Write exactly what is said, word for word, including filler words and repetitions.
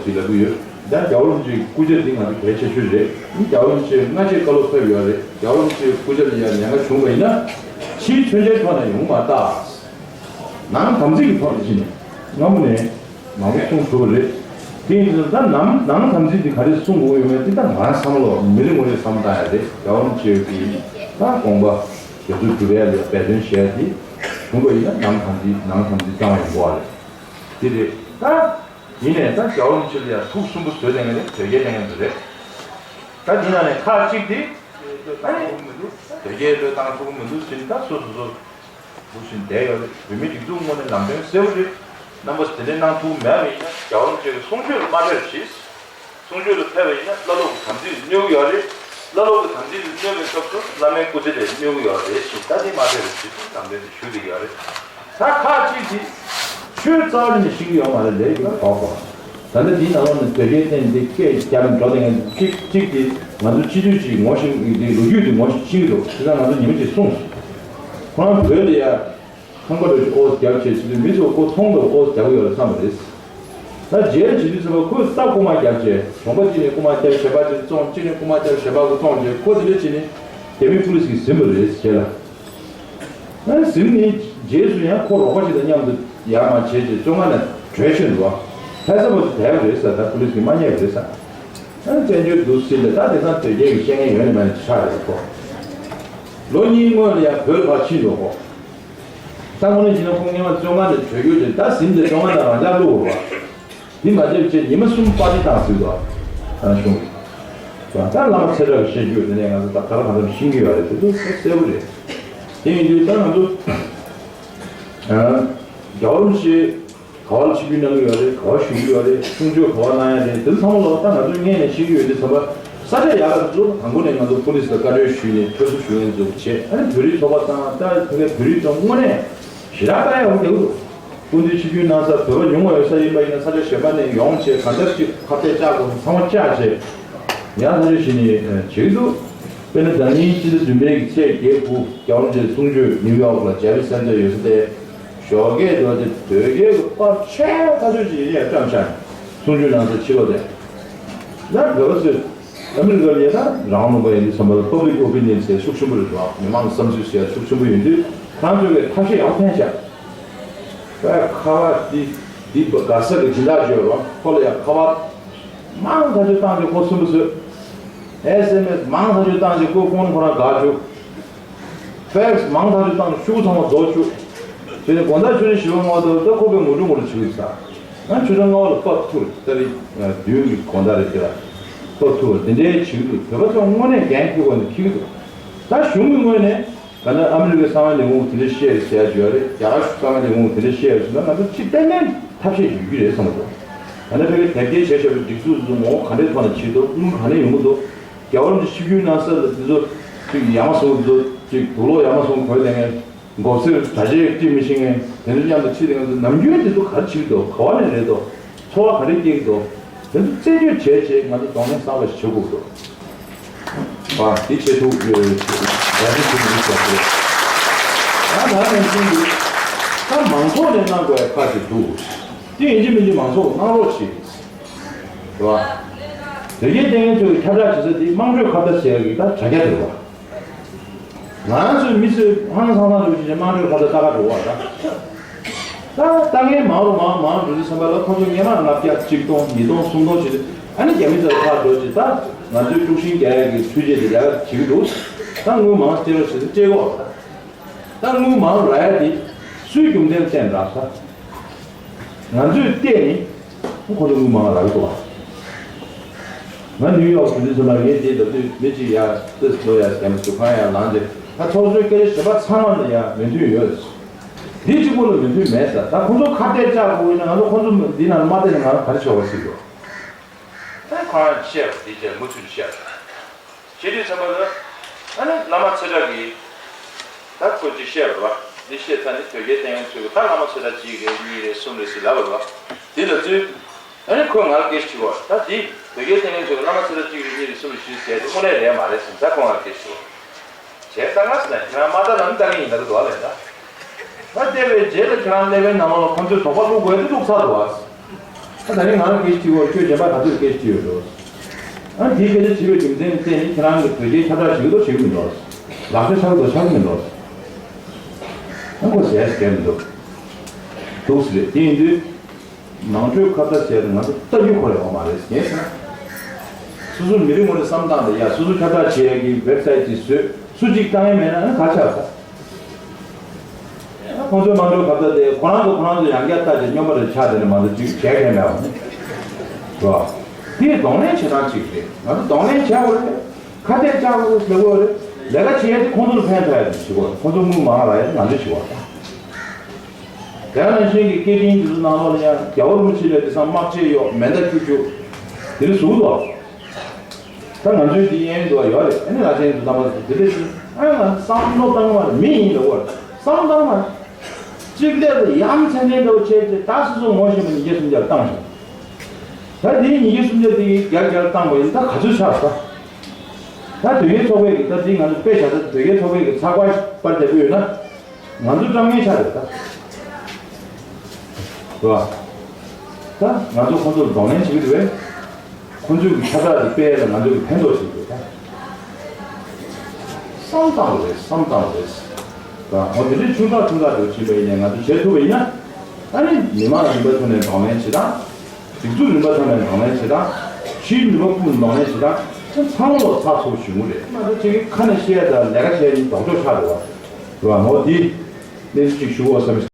ཅིག་ལབ་ཀྱི་ཡོད། ད་རྒྱལ་བ་རིན་པོ་ཆེའི་སྐུ་ཕྱྭ་འདི་ང་ཚོ་གལ་ཆེ་ཤོས་རེད། རྒྱལ་བ་རིན་པོ་ཆེ་སྔ་རྗེས་བཀའ་སློབ་ཕེབས་ཡོད་རེད། རྒྱལ་བ་རིན་པོ་ཆེའི་སྐུ་ཕྱྭ་ལ་ཡང་ཉེན་ཁ་བྱུང་བ་ཡིན་ན། ཕྱིའི་མཚོན་ཆའི་ཐོག་ནས་ཡོང་མ་ད། ནང་དམ་ཚིག་གི་ཐོག་ནས་ཕྱིན་ནས་སྔ་མོ་ནས་མང་པོ་གསུངས་ཐུབ་པ་རེད། དེ་ཡིན་དུས་ད་ནང་ནང་དམ་ཚིག་འདི་ག་རེ་གསུང་དགོས་ཡོད་མེད་འདི་ད་ང་བསམ་བློ་མི་རེ་ངོ་རེ་བསམ་བཏང་ཡ་རེད། རྒྱལ་བ་རིན་པོ་ཆེ་གི་ད་དགོངས་པ་རྒྱ་མཚོ་སྒྲུབ་ཡ་ལ་སྦས་དོན་བྱས་ཏེ་བྱུང་བ་ཡིན་ན་ནང་དམ་ཚིག་ནང་དམ་ཚིག་གཙང་བ་ཡིན་དགོས་པ་རེད། དེ་རེད་ད། ཡིན་ནའི་ད་རྒྱལ་བ་རིན་པོ་ཆེ་ལ་ཡང་ཐུགས་སུན་པོ་བཟོས་བསྡད་མཁན་དེ་དོལ་རྒྱལ་བསྟེན་མཁན་ཚོ་རེད། ད་དེ་ནང་ནས་ཁག་གཅིག་དེ་ཨ་ནི་དོལ་རྒྱལ་བློས་བཏང་ཐུབ་ཀྱི་མི་འདུག་ཟེར་ནས་ད་སོ་སོ་སོ་འདུག་ཟེར་ནས་བསྡད་ཡོད་རེད། བོད་མི་སྒྲིག་འཛུགས་ངོས་ནས་ལམ་སྟོན་གསལ་པོ་རེད། རྣམ་པ་ཚོ་དེ་འདྲས་གནང་ཐུབ་མེད་པ་ཡིན་ན་རྒྱལ་བ་རིན་པོ་ཆེ་གི་གསུང་ཆོས་ལ་མ་ཕེབས་རོགས་གྱིས། གསུང་ཆོས་ལ་ཕེབས་པ་ཡིན་ན་བླ་སློབ་ཀྱི་དམ་ཚིག་གནོད་ཀྱི་ཡོད་རེད། བླ་སློབ་ཀྱི་དམ་ཚིག་ལ་གནོད་པའི་སྐབས་སུ་བླ་མའི་སྐུ་ཚེ་ལ་གནོད་ཀྱི་ཡོད་རེད་ཞེས་ད་དེ་མ་ཕེབས་རོགས་གྱིས་ཟེར་ལམ་སྟོན་དེ་ཞུ་བསྡད་ཀྱི་ཡོད་རེད། ད་ཁག་ཅིག་གིས་ཆོས་རྩ་བ་ནས་ཤེས་ཀྱི་ཡོད་མ་རེད་ལབ་ཀྱི་ཡོད་པ། ད་ལྟ་འདིའི་ནང་ལོགས་ནས་དོལ་རྒྱལ་བསྟེན་ཏེ་སྐད་རྒྱབ་ནས་འགྲོ་བསྡད་མཁན་གཅིག་གཅིག་དེ་ང་ཚོ་སྤྱི་འཐུས་ཀྱིས་ངོ་ཤེས་ཀྱི་ལོ་རྒྱུས་དེ་ངོ་ཤེས་ཀྱི་འདུག་དེ་ཙང་ང་ཚོ་ཉི་མ་གཅིག་གསུངས་སོང་། ཁོ་རང་བོད་ལ་ཡ་ཁང་པ་ལ་ཅིག་ཨོ་རྒྱབ་བྱས་བྱེད་དུས་མི་ཚོ་ཁོ་མཐོང་དུས་ཨོ་རྒྱབ་ཀྱི་ཡོད་རེད་བསམ་པ་རེད། ད་རྗེས་ལ་བྱེད་དུས་ཚོད་པ་ཁོས་ས་རྐུ་མ་རྒྱབ་བྱས་གྲོང་པ་གཅིག་ནས་རྐུ་མ་རྒྱབ་གཞན་པ་གཅིག་བཙོང་གཅིག་ནས་རྐུ་མ་རྒྱབ་གཞན་པ་གུ་བཙོང་བྱས་ཁོ་དེ་འདྲ་བྱས་ནས་རྒྱ་མི་པུ་ལི་སི་གིས་ཟིན་པ་རེད་རྗེས་ལ། ཨ་ཟིན་ནས་རྗེས་སུ་ཡང་ཁོ་རོགས་པ་ཞིག་དང་མཉམ་དུ་ཡར་མར་བྱས་རྗེས་བཙོན་ཁང་ནས་བྲོས་ཕྱིན་འདུག་ལྷ་ས་བར་དུ་བསྡད་པ་རེད་ཟེར། ད་པུ་ལི་སི་གིས་མ་རྙེད་པ་རེད་ཟེར། ཨ་བཙན་བྱོལ་དུ་ཟིན་ལ་ད་དེང་སང་དོལ་རྒྱལ་གྱི་བཤད་མཁན་ཡོད་ནི་མ་ནི་ཆགས་རེད་ཁོ། ལོ་གཉིས་སྔོན་ལ་ཡང་བོད་ལ་ཕར་ཕྱིན་འགྲོ་ཁོ། ད་དངོས་གནས་བྱས་ན་ཁོང་སྔོན་མ་བཙོན་ཁང་ནས་བྲོས་ཡོད་ཅེས་ད་ཟིན་ཏེ་བཙོན་ཁང་ནང་རང་འཇགས་བླུགས་པ། འདི་མ་བྱེད་ཅེས་ཉི་མ་གསུམ་པར་ཊི་བཏང་ཟིན་འདུག་ཨ་གཞུང་གིས། ད་བླ་མ་ཚེ་བཀྲ་གིས་བཤད་རྒྱུ་དེ་ནས་ང་ཚོ་ད་ག་རེ་གང་འཚམ་ཤེས་ཀྱི་ཡོད་རེད། དེ་ཚོ་གསལ་པོ་རེད། དེ་ཡིན་དུས་ད་ང་ཚོ་རྒྱལ་བ་རིན་པོ་ཆེ་ག་བ་ལ་ཆིབས་བསྒྱུར་གནང་གི་ཡོད་རེད། ག་བ་བཞུགས་ཀྱི་ཡོད་རེད། གསུང་ཆོས་ག་བ་གནང་ཡ་རེད། དེ་ཚོ་ཚང་མ་ལོག་ད་ང་ཚོས་སྔོན་ནས་ཤེས་ཀྱི་ཡོད་དུས་ཙམ་པ་ས་ཆ་ཡག་ག་ཚོ་དང་པོ་ནས་ང་ཚོ་པུ་ལི་སི་ལ་བཀའ་འཁྲོལ་ཞུས་ནས་ཁྲོད་ཚུར་ཞུ་མཁན་ཚོ་བྱས། ཨ་ནི་བོད་རིགས་ཚོགས་པ་དང་ད་ཕ་གིའི་བོད་རིགས་ཚོ་དངོས་གནས་ཞེ་དྲག་ལྟ་ཡག་འོང་བསྡད་ཀྱི་འདུག་སྐུ་མདུན་ཆིབས་བསྒྱུར་གནང་ས་བོད་པ་ཉུང་བ་ཡོད་ས་ཡིན་པ་ཡིན་ན་ས་ཆ་གཞན་པ་ནས་ཡོང་བྱས་གང་ལྟར་ཅིག་ཁ་གཏད་བཅག་དགོས་ཚང་མ་བཅག་བྱས་ཡང་ཐག་གཅོད་བྱས་ནས་བྱེད་ཀྱི་འདུག་དཔེར་ན་ཟླ་ཉིན་ཕྱི་ཟླ་བདུན་པའི་གི་ཚེས་བརྒྱད་དགུ་རྒྱལ་བ་རིན་པོ་ཆེའི་གསུང་ཆོས་ནིའུ་ཡོག་ལ་ཇེ་ཕི་སན་ཊར་ཡོད་ས་དེ་ཞོགས་ཀས་འགྲོ་ཆེད་དོལ་རྒྱལ་གྱི་པར་ཆེ་ཐག་ཆོད་ཅིག་ཡིན་ཡང་བཀྲམ་བཞག་གསུང་ཆོས་གནང་ས་ཕྱི་ལོགས་དེ། ཡང་བོད་པ་ཚོས་ཨ་མི་རི་ཀ་ལ་ཡིན་ན་རང་དབང་ལུང་པ་ཡིན་དུས་ཙམ་པ་ལ་པབ་ལིག་ཨོ་པི་ནི་ཡན་ཟེར་ཤུགས་ཆེན་པོ་རེད་འདུག་མི་མང་གི་བསམ་ཚུལ་ཟེར་ཤུགས་ཆེན་པོ་ཡིན་དུས་ཁོང་ཚོས་ཀྱི་ཐབས་ཤེས་ཡག་པོ་འཐེན་བཞག་ཁ་པར་འདི་འདི་དགའ་ས་གི་སྦྱིན་བདག་བརྗོད་རོགས་ཁོ་ལ་ཡང་ཁ་པར་མང་ཐག་ཆོད་བཏང་རྗེས་ཁོ་སུན་པོ་བཟོས། ཨེ་སི་ཨེམ་ཨེ་སི་མང་ཐག་ཆོད་བཏང་རྗེས་ཁོ་ཁོང་ཁོ་རང་དགའ་བཅུག་ཕེག་སི་མང་ཐག་ཆོད་བཏང་ཤུགས་ཚང་མ་རྫོགས་བཅུག་དེ་ནས་དགོང་དག་ཆུ་ཚོད་བཞི་པ་ལྔ་པ་དུ་ད་ཁོ་པའི་ངོ་སྤྲོད་ངོ་སྤྲོད་བྱེད་ཀྱི་ས། ང་ཆུ་ཚོད་ལྔ་པ་ལ་པར་ཐུག་རེད། ཏ་རིག་བདུན་གྱི་དགོང་དག་རེད་དེ་ལ། པར་ཐུག་རེད་དེ་འདྲའི་བྱེད་ཀྱི་འདུག་བོད་པ་ཚོ་དངོས་གནས་འགན་འཁྱེར་དགོས་ནས་འཁྱེར་གྱི་འདུག་ད་གཞུང་གི་ངོས་ནས་ད་ནི་ཨ་མི་རི་ཀའི་གསང་བའི་ལས་ཁུངས་དེ་འདྲ་བཤད་རེད་ཟེར་ཡ་ཡོད་རེད། རྒྱ་གར་གསང་བའི་ལས་ཁུངས་དེ་འདྲ་བཤད་ཡ་ཡོད་ཟེར་ན་ང་ཚོ་ཅི་ཏན་ཏན་ཐབས་ཤེས་ཡོད་ཀྱི་རེད་བསམ་གྱི་འདུག་ད་ནི་ཕ་གི་དེབ་སྐྱེལ་བྱས་བཞག་པའི་སྒྲིག་འཛུགས་ཚོ་ངོ་བོ་ག་འདྲའི་ཐོག་ནས་བྱེད་འདུག་དངུལ་ག་འདྲ་ཡོང་གི་འདུག་རྒྱལ་བ་རིན་པོ་ཆེ་ཆིབས་བསྒྱུར་གནང་ས་ལ་དེ་ཚོ་ཅིག་ཡ་མ་ཟུང་དེ་ཚོ་ཅིག་དུག་ལོག་ཡ་མ་ཟུང་གོན་བསྡད་མཁན། མགོ་སེར་གྲྭ་ཆས་སྤྲད་མི་ཤེས་མཁན་དེ་ཚོ་མཉམ་དུ་ཁྲིད་དེ་ང་ཚོ་ནམ་རྒྱུན་དེ་ཚོ་ག་རེ་བྱེད་ཀྱི་འདུག་ག་བ་ནས་རེད་དོ། ཚོར་བ་ག་རེ་སྐྱེ་གི་འདུག་དེ་ཚོ་རྩད་གཅོད་བྱས་བྱས་ང་ཚོ་གདོང་ལེན་གསར་པ་ཞིག་བྱེད་དགོས་འདུག་ཨ་དེ་བྱེད་ཐུབ་ཡོད་རེད། ད་དེ་བྱེད་ཐུབ་ཡོད་ཟེར་ཡོད། ད་ད་ནང་བཞིན་དུ་ད་མང་ཚོགས་ནས་གནང་དགོས་ཡ་ཁག་ཅིག་འདུག་དེ་ཡིན་གཅིག་མིན་གཅིག་མང་ཚོགས་གནང་རོགས་བྱེད། རེད་བ། དོལ་རྒྱལ་བསྟེན་མཁན་ཚོས་ཁྱབ་བསྒྲགས་བྱེད་ས་དེ་དམངས་ཁྲོད་ཁ་བརྡ་ཟེར་ཡ་གི་ད་དྲ་རྒྱ་དེ་རེད་བ། ང་རང་ཚོའི་མི་ཚོས་ཧང་སང་སང་འགྲོ་བཞིན་དམངས་ཁྲོད་ཁ་བརྡ་ལྟ་ག་འགྲོ་བ་ད། ད་ལྟ་མཁན་མང་རུ་མང་མང་འགྲོ་དུས་ཙམ་པ་ལ་ཁོ་ཚོ་སྔོན་མ་ལྔ་བརྒྱ་གཅིག་སྟོང་ཉིས་སྟོང་སུམ་སྟོང་བྱེད་དུས་ཨ་ནི་རྒྱ་མི་ཚོ་ལ་ཕར་འགྲོ་བྱེད་ད་ང་ཚོའི་དཀྲུག་ཤིང་རྒྱག་ཡ་གི་འཕྲུལ་ཆས་དེ་རྒྱ་གར་བྱེད་ཀྱི་འདུག་ད་དངུལ་མང་སྤྲད་རོགས་བྱེད་དུས་སྤྲད་གོ་ད་དངུལ་མང་རག་ཡ་དེ་སུའི་རྒྱུ་མཚན་བརྟེན་རག་ས། ང་ཚོས་བལྟས་ནི་ཁོ་ཚོ་དངུལ་མང་རག་གི་འདུག་བ། ང་ནིའུ་ཡོག་དུ་དུས་ཙམ་པ་ངས་དེ་ལབ་དུས་མི་གཅིག་ཡ་ཏིས་ལོ་ཡ་དེ་མ་སུ་ཁང་ཡ་ལངས་ཏེ་ད་ཚོགས་གཙོའི་སྐད་ཆ་བཤད་པ་ཚང་མ་ལ་ཡ་མོས་མཐུན་ཡོད། འདི་གཅིག་པོ་ལ་མོས་མཐུན་མེད་ས། ད་ཁོ་ཚོ་ཁ་གཏད་བཅག་དགོས་ཡིན་ན་ང་ཚོ་ཁོ་ཚོ་འདི་ནང་ལ་མ་བསྡད་ན་ང་ཚོ་ག་རེ་བྱེད་དགོས་ཟེར་གྱི་འདུག་ད་ཁོ་རང་བཤད་པ་འདི་བྱས་མུ་མཐུད་བཤད། བྱེད་དུས་ཙམ་པ་ལ། ཨ་ནི་བླ་མ་ཚེ་བཀྲ་གིས། ད་ཁོ་ཅིག་བཤད་པ་རེད་བ། འདི་བཤད་ཚར་ནས་དོལ་རྒྱལ་བསྟེན་མཁན་ཚོས་ད་བླ་མ་ཚེ་བཀྲ་གཅིག་རེད་གཉིས་རེད་གསུམ་རེད་ཟེར་ལབ་པ་རེད་བ། དེ་ལ་ཚུལ། ཨ་ནི་ཁོས་ང་ལ་སྐད་ཆ་དྲིས་པ། ད་འདི་དོལ་རྒྱལ་བསྟེན་མཁན་ཚོས་བླ་མ་ཚེ་བཀྲ་གཅིག་རེད་གཉིས་རེད་གསུམ་རེད་ཞུས་ཟེར་དེ་དངོས་གནས་རེད་མ་རེད་ཟེར་ད་ཁོ་ང་ལ་སྐད་ཆ་དྲིས་པ། བྱས་ད་ང་ཟེར་ན་ཁྱེད་རང་མ་ལྟ་ན་ནི་ལྟ་མཁན་ཡིན་ད་གི་འདུག་ཨ་ལས་ད། ད་བལྟས་པའི་རྗེས་ལ་ཁྱེད་རང་ཀླད་པའི་ནང་ལོགས་ལ་ཁོ་ཚོས་དོགས་པ་བླུག་དགོས་དེ་བླུག་ཚར་འདུག་ཨ། ད་ད་རིང་ང་རང་སྐད་ཆ་དྲི་བར་ཁྱོད་གཞན་པ་ག་ཚོད་སྐད་ཆ་དྲི་ཡོད་འགྲོ། ཨ་དེའི་སྐད་ཆ་དྲི་བའི་རྒྱུ་མཚན་བརྟེན་ནས་ཁྱེད་རང་གི་དོལ་རྒྱལ་ཁྱབ་བསྒྲགས་བྱེད་ཀྱི་འདུག་བྱེད་ཀྱི་མི་འདུག་ལག་ཆ་ཆག་གི་འདུག་ཆག་གི་མི་འདུག་ཨ་ཁོ་ཟས་སྐད་མི་འདུག་འདུག་ཟེར་རེད། དེ་ཡིན་དུས། ནང་ཆོས་ཁ་བརྡ་བྱས་ཏེ་ང་ཚོ་ལྟ་རྒྱུ་ཁོ་ཡོང་བ་མ་རེད་ངས་ཟེར་ན། སོ་སོ་མི་རེ་ངོ་རེ་བསམ་སྟངས་དེ་ཡ་སོ་སོ་ཁྱབ་བསྒྲགས་བྱེད་ཡ་གི་ཝེབ་སའིཊ་ཅིག་བཟོས་སུ་གཅིག་བཏང་ཡ་མེད་ན་ཨ་ག་ཆགས་ས། ཁོང་ཚོའི་དམངས་ཁྲོད་ཁ་བརྡ་དེ་ཁོ་རང་ཚོ་ཁོ་རང་ཚོ་ཡང་བསྐྱར་ལྟ་བྱས་སྨྱོན་པ་རེ་ཆགས་དེ་ནས་མ་གཏོགས་ཅིག་བྱས་མཁན་མེད་པ་ནི། རེད་བ། དེ་གདོང་ལེན་བྱེད་སྟངས་གཅིག་རེད། ང་ཚོ་གདོང་ལེན་བྱས་དགོས་རེད། ཁ་གཏད་བཅག་དགོས་རེད་ཟེར་དགོས་རེད། ལས་ཀ་བྱེད་ཡ་དེ་ཁོང་ཚོ་ལ་ཕན་ཐོགས་ཡ་དེ་བྱེད་དགོས་རེད། ཁོང་ཚོ་དངུལ་མང་རག་ཡ་དེ་ང་ཚོས་བྱེད་དགོས་རེད། དེ་ནང་བཞིན་གྱི་སྐད་འཕྲིན་དེ་ཚོ་ནང་ལོགས་ལ་ཡང་རྒྱལ་བ་རིན་པོ་ཆེ་ལ་དེང་སང་དམག་ཆས་གཡོག་མེ་མདའ་བཅུ་བཅུ་དེ་རིགས་བཟོ་གི་འདུག་ད་ང་ཚོའི་འདི་གཡས་གཡོན་དུ་ཡོད་རེད། ཨ་ནི་ལ་ཆེན་དུ་བཏང་བ་དེ་འདྲ་ཞིག་ཨ་ང་བསམ་བློ་བཏང་བ་མི་ཡིན་ལ་འོར་བསམ་བློ་བཏང་བ་གཅིག་ལས་ལ་ཡ་མཚན་ལྡན་འདྲ་བོ་བྱས་ཏེ་ད་སོ་སོ་ངོ་ཤེས་པ་ཉིས་བརྒྱ་སུམ་བརྒྱ་བཏང་བྱུང་། ད་དེའི་ཉིས་བརྒྱ་སུམ་བརྒྱ་དེ་བརྒྱ་བརྒྱ་བཏང་བ་ཡིན་ད་ག་ཚོད་ཆགས་ས། ད་དོལ་རྒྱལ་ཚོགས་པའི་གི་ད་དེ་ང་ཚོ་དཔེ་བཞག་ད་དོལ་རྒྱལ་ཚོགས་པའི་གི་ཚགས་པར་པར་རྒྱབ་ཡོད་ན། ང་ཚོ་སྤྲང་ངན་ཆགས་རེད་ད། རེད་བ། ད་ང་ཚོ་ཁོང་ཚོར་གདོང་ལེན་བྱེད་ཀྱི་འདུག་བས། ཁོང་ཚོའི་གི་ཁྱབ་བསྒྲགས་དེ་སྤེལ་ཡས་ལ་ང་ཚོའི་གི་ཕན་ཐོགས་བྱེད་དགོས་ད། བསམ་བཏང་དགོས་རེད་བསམ་བཏང་དགོས་རེད། རེད་བ། འོ་དེ་འདྲའི་ཆུང་ཙག་ཆུང་ཙག་དེ་བྱེད་པ་ཡིན་ནའི་ང་ཚོ་བྱེད་ཐུབ་པ་ཡིན་ན། ཨ་ནི་མི་མང་རིམ་པ་ཐོག་ནས་གདོང་ལེན་བྱེད་སྟངས། སྒྲིག་འཛུགས་རིམ་པ་ཐོག་ནས་གདོང་ལེན་བྱེད་སྟངས། ཕྱིའི་ནུས་པ་ཀུན་གདོང་ལེན་བྱེད་སྟངས། ཚང་མ་ལོག་ཚགས་ཚུད་བྱུང་གི་རེད། མ་གཏོགས་ཅིག་ཁ་ནས་བཤད་དང་ལས་ཀ་བྱས་ནི་ལྡོག་ཕྱོགས་ཆགས་འགྲོ་བ། རེད་བ། འོ་འདི་གནས་ཚུལ་ཅིག་ཞུ་དགོས་བསམ།